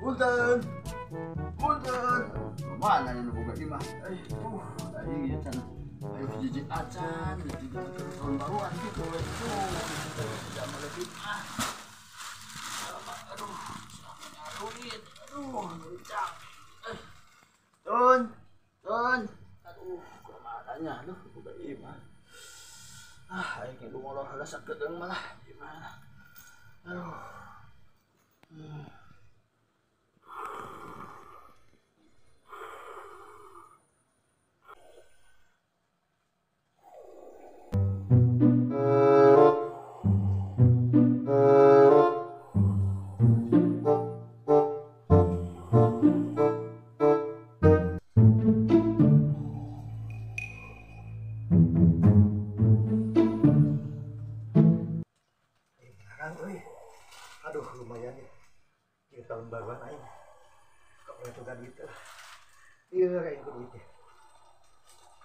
Punten. Punten. Mana yang boga imah? Aing ieu can. Ayo hiji acan, hiji tahun baruan gitu. Tidak lebih ah. Aduh, nyaruit. Aduh, ngencang. Tun. Tun. Aduh, kumaha aduh boga imah. Ah, aing kudu ngolor heula sakedeung malah gimana. Aduh. Aduh, lumayan ya. Ini tahun baruan aing. Kok punya juga duit lah. Iya, kayak itu duitnya.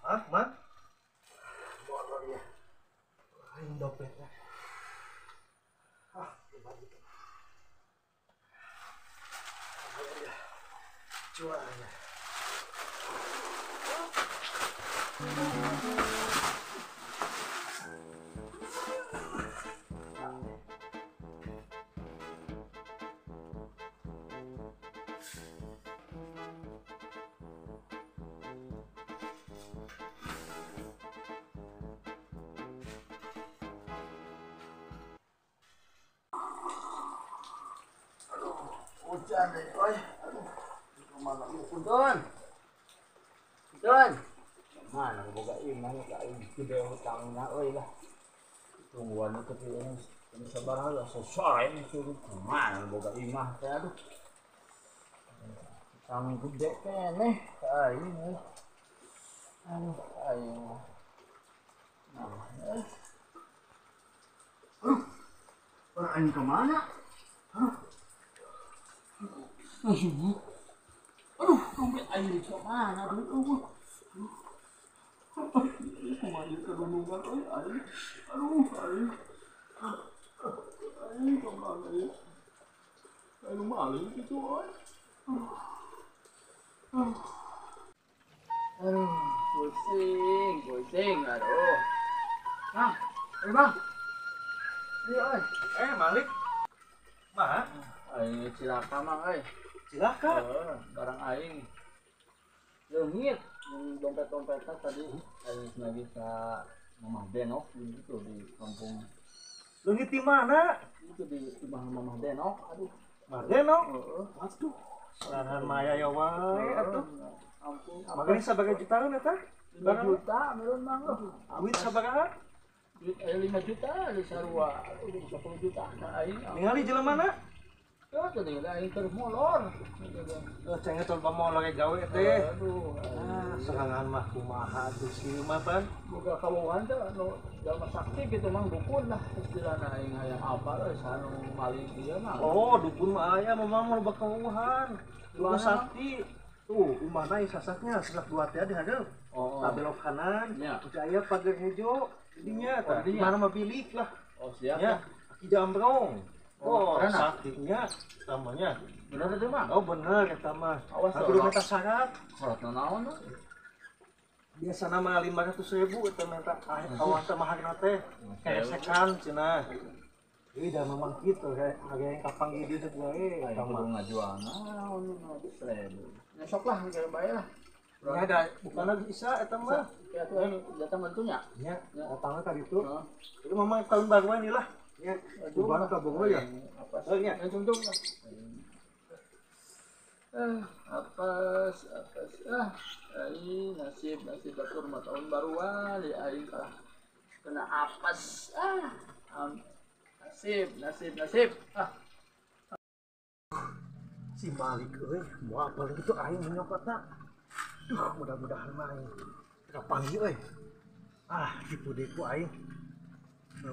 Hah, Mang? Molor ya. Aing dompetnya. Ah, lumayan gitu. Lumayan ya. Cuannya. Hujan deh, oi. Aduh, kemana lu punten? Punten. Mana boga imah ka aing gede hutangna euy lah. Tungguan itu tapi ini sabaraha lah sosore suruh kemana boga imah teh aduh. Hutang gede keneh ka aing euy. Aduh, aing. Nah, aduh. Orang aing kemana? Aduh. Aduh, dompet aing ke mana duit eueuh. Kumaha ieu kadulungan euy aing. Aduh, aing. Aing kemana ieu? Aing maling kitu euy. Aduh, pusing, pusing aduh. Nah, ayo Bang. Iya euy. Malik. Mah? Aing cilaka mang euy. Cilaka? Barang aing leungit yang dompet-dompetnya tadi aing lagi ke Mamah Denok gitu di kampung. Leungit di mana? Itu di rumah Mamah Denok. Aduh. Mamah Denok? Heeh. Waduh. Serangan maya ya wae atuh. Ampun. Magani sabaraha jutaan eta? 5 juta meureun mang. Duit sabaraha? Duit aya 5 juta di sarua. Aduh 10 juta ka aing. Ningali jelema? Ya, tadi aing keur molor. Cenah tol pamolor gawe teh. Aduh, ah, serangan mah kumaha atuh si mah pan. Boga kawuhan teh anu jalma sakti gitu mang dukun lah istilahna aing hayang apa euy saha nu maling ieu mah. Oh, dukun mah aya mamang loba kawuhan. Dukun sakti. Tuh, umahna ieu sasaknya sesak dua teh di hareup. Oh. Tabelok kanan, ya. Udah aya pagar hejo dinya tah. Oh, Mana mah bilik lah. Oh, siap. Ya, Ki Jambrong. Oh, saktinya namanya. Bener itu mah? Oh, bener eta mah. Awas kudu minta syarat. Syarat naon? Biasa nama 500.000 eta minta awas teh maharna teh. Keresekan cenah. Ih, da memang kitu kayak yang kapanggih di dieu wae eta mah. Kudu ngajualna naon 500.000. Nya sok lah geus bae lah. Ya ada bukan lagi isa eta mah. Ya tuh datang bantunya. Nya, datangna ka ditu. Itu memang tahun baruan ieu lah. Ya, bukan ka Bogor ya. Apa Oh, nya. Tungtung lah. Apes, apes. Ah, aing nasib nasib batur mah tahun baruan ya aing kalah kena apes. Ah, nasib, nasib, nasib. Ah. Si Malik euy, moal paling kitu aing nyokotna. Duh, mudah-mudahan mah aing kapanggih euy. Ah, tipu deui ku aing.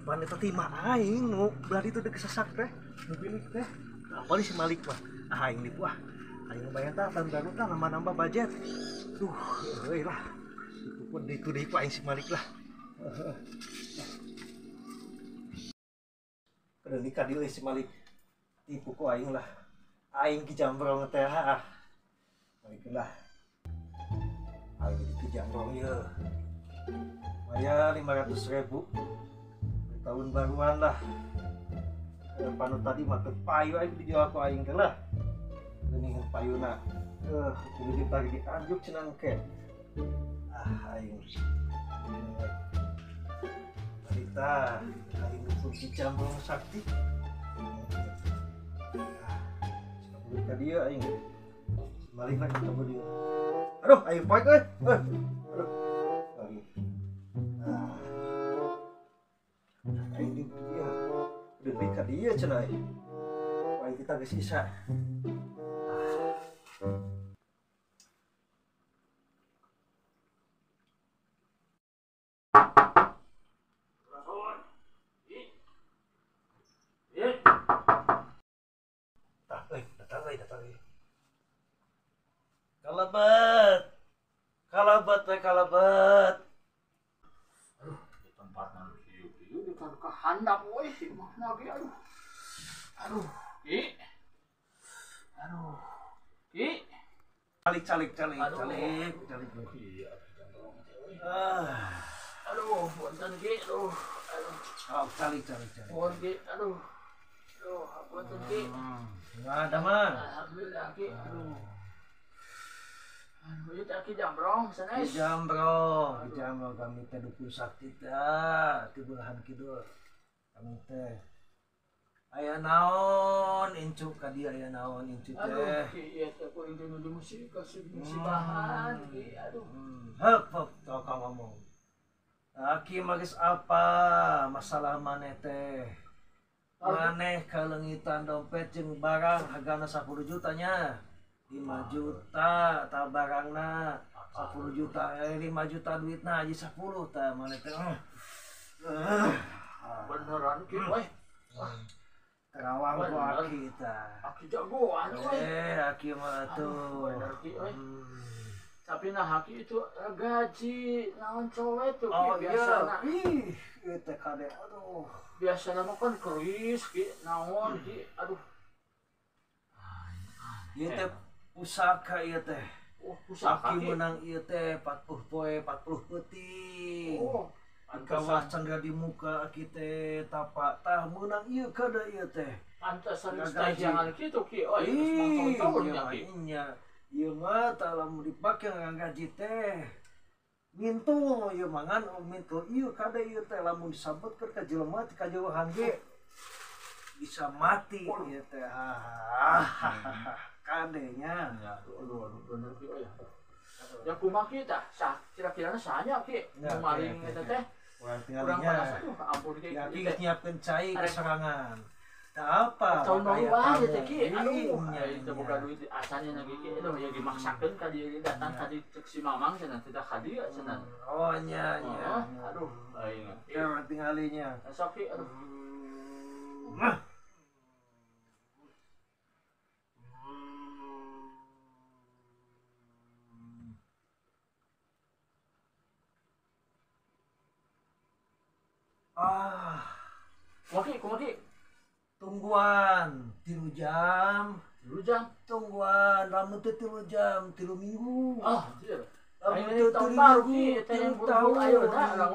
Pan eta teh mah aing nu belah ditu deuk sesak teh, nu bilik teh. Apa si Malik mah? Ah, aing nipu ah. Aing lumayan tah tahun baru tah nambah-nambah budget. Duh, euy lah. Tipu pun ditu deui ku aing si Malik lah. Kedeung ka dieu si Malik. Tipu ku aing lah. Aing Ki Jambrong teh ah. Baiklah. Aing di Ki Jambrong ieu. Maya 500.000. Tahun baruan lah. Panu tadi mah teu payu aing dijual ku aing teh lah. Geuning payuna. 3 juta dianjuk cenah engke. Ah aing. Tah, aing dukun Ki Jambrong sakti. Ah, ka dieu aing. Balik lagi ka dieu. Aduh, aing poek euy. Aduh. Lagi. Ah. Aing di dieu. Deui ka dieu cenah aing. Aing kita geus isa. Kalabat. Kalabat we kalabat. Aduh, di tempat nu kieu-kieu di kan kahandap we si imahna ge aduh. Aduh, Ki. Aduh. Ki. Calik calik calik calik calik. Iya. Ah. Aduh, punten Ki, aduh. Aduh. Oh, calik calik calik. Punten Ki, aduh. Aduh, punten Ki. Nggak ada mah. Alhamdulillah Ki. Aduh. Aduh, ieu teh Ki Jambrong sanes. Ki Jambrong, Ki Jambrong kami teh dukun sakti teh ti belahan kidul. Kami teh aya naon incu ka dieu aya naon incu teh. Aduh, Ki ieu teh kuring teh nuju musibahan Ki, aduh. Heup heup tau ka ngomong. Aki mah geus apa masalah maneh teh? Maneh kaleungitan dompet jeung barang hargana 10 juta nya. 5 juta tah barangna 10 juta 5 juta duitna aja 10 tah maneh teh. Beneran Ki we. Terawang ku aki tah. Aki jagoan we. Aki mah atuh. Bener Ki we. Tapi nah aki itu gaji naon cowe tuh Ki biasana. Ih, ieu teh kade aduh. Biasana mah kan keris Ki naon Ki aduh. Ieu teh pusaka ieu teh. Oh, pusaka aki menang ieu teh 40 poe 40 peuting. Oh, kawas candra di muka aki teh tapak tah meunang ieu kada ieu teh. Pantesan geus jangan kitu Ki. Oh, geus mangtahun nya Ki. Nya. Ieu mah tah lamun dipake ngagaji teh. Mintul ieu mangan mintul ieu kada ieu teh lamun disabetkeun ka jelema ti kajauhan ge bisa mati ieu teh. Kadenya. Ya, aduh, aduh, bener Ki, oh ya. Ya kumaha Ki tah? Sah, kira-kirana sahanya Ki? Maling eta teh. Urang tinggalinya. Aduh, ampun Ki. Ya Ki geus nyiapkeun cai keserangan. Tah apa? Tahun baru wae teh Ki. Aduh, teu boga duit asanya na Ki. Aduh, ya dimaksakeun ka dieu datang ka dieu cek si Mamang cenah tidak ka dieu cenah. Oh nya nya. Aduh, aing. Ya urang tinggalinya. Sok Ki, aduh. Nah. Ah, Kumaha Ki? Tungguan 3 jam. 3 jam? Tungguan lamun teu 3 jam, 3 minggu. Ah, anjir. Lamun Aing teu tahun 3 baru minggu, Ki, teh yang 3 buru-buru tahun. ayeuna urang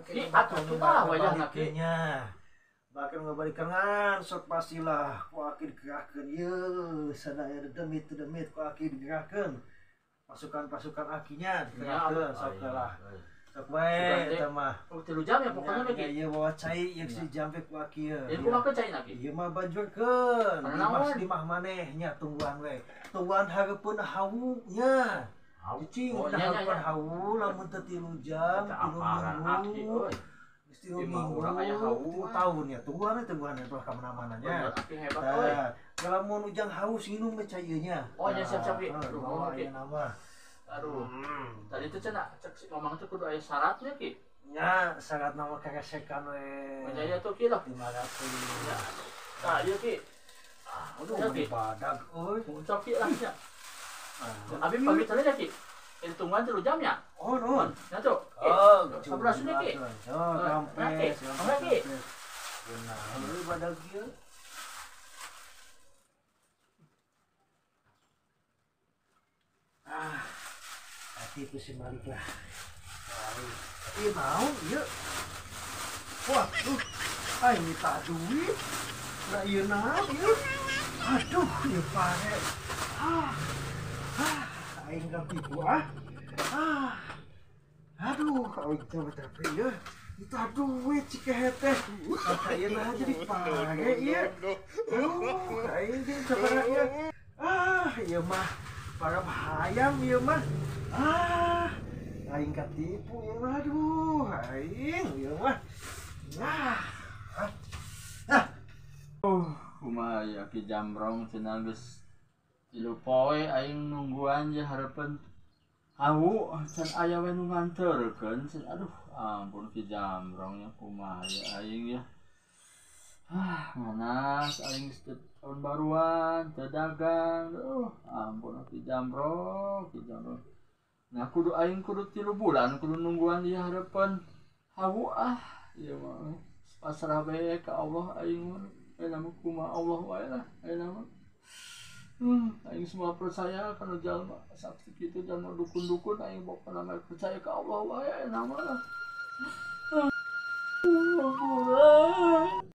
Ki. Ki atuh kita wayahna Ki. Nya. Bahkan ngabalikan sok pastilah ku aki dikerahkeun ieu sadaya demit demit ku aki dikerahkeun. Pasukan-pasukan akinya dikerahkeun sok lah. Sok bae eta mah. Oh, 3 jam ya pokoknya mah Ki. Ieu bawa cai ieu si jampe ku aki ieu. Ieu kumaha cai na Ki? Ieu mah banjurkeun. Karena naon? Di mah maneh nya tungguan we. Tungguan hareupeun hawu nya. Cicing Oh, nya, nya, hareupeun nya. hawu lamun teu 3 jam, Eta 3 aparan aki minggu. euy. Geus 3 Imah minggu, urang aya hawu. 3 tahun ya. Tungguan we tungguan we tuh ka mana-mana nya. Bener aki hebat euy. Tah, lamun ujang haus nginum we cai ieu nya. Oh, nya siap-siap Ki. Tah, Aduh, bawa Ki. ieu nama. Aduh. Tadi itu cenah cek si Mamang teh kudu aya syaratnya Ki. Nya syarat nama keresekan we. Nya tuh Ki lah. 500. Ya. Tah ieu Ki. Aduh, Ya, meuni Ki. badag euy. Muncul Ki lah nya. Abi pamit aja Ki. Hitungan 3 jam ya? Oh, nuhun. Nya tuh. Ki. Oh, Sampurasun Ki. Oh, Ki. kampes. Mangga, Ki. Nah, euy badag ieu. Katipu si Malik lah. Ieu naon ieu? Waduh, aing minta duit. Lah ieu naon ieu? Aduh, ieu pare. Ah. Ah, aing katipu ah. Ah. Aduh, aing capek ieu. Minta duit cikehe teh. Ah, ieu nah jadi pare ieu. Aduh, aing ge sabaraha ieu. Ah, ieu mah para hayam ieu mah. Ah, aing katipu ieu mah. Aduh, aing ieu mah. Nah. Ah. Kumaha ya Ki Jamrong cenah geus 3 poe aing nungguan je hareupeun hawu can aya we nu nganterkeun cenah. Aduh, ampun Ki Jamrong ya kumaha ya aing ya. Ah, nganas aing geus tahun baruan teu dagang. Aduh, ampun Ki Jamrong, Ki Jamrong. Nah, kudu aing kudu 3 bulan kudu nungguan dia hareupeun hawu ah. Ieu mah pasrah bae ka Allah aing mah. Ayeuna mah kumaha Allah wae lah ayeuna mah. Aing semua percaya kana jalma sakti kitu jalma dukun-dukun aing pokona mah percaya ka Allah wae ayeuna mah lah.